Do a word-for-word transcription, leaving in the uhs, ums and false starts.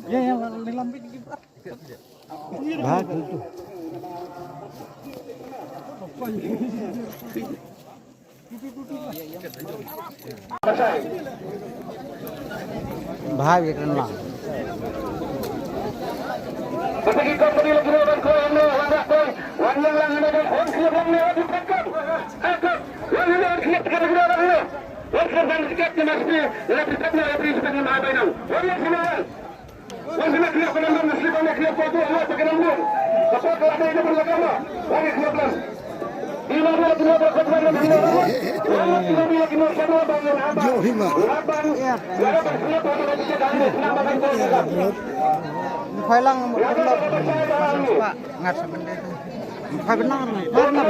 Ya, ya, lambit. Bah, gitu. Bah, gitu lah. Khoi lang, khoi lang. Ngat sa bende tu. Khoi benar, khoi benar.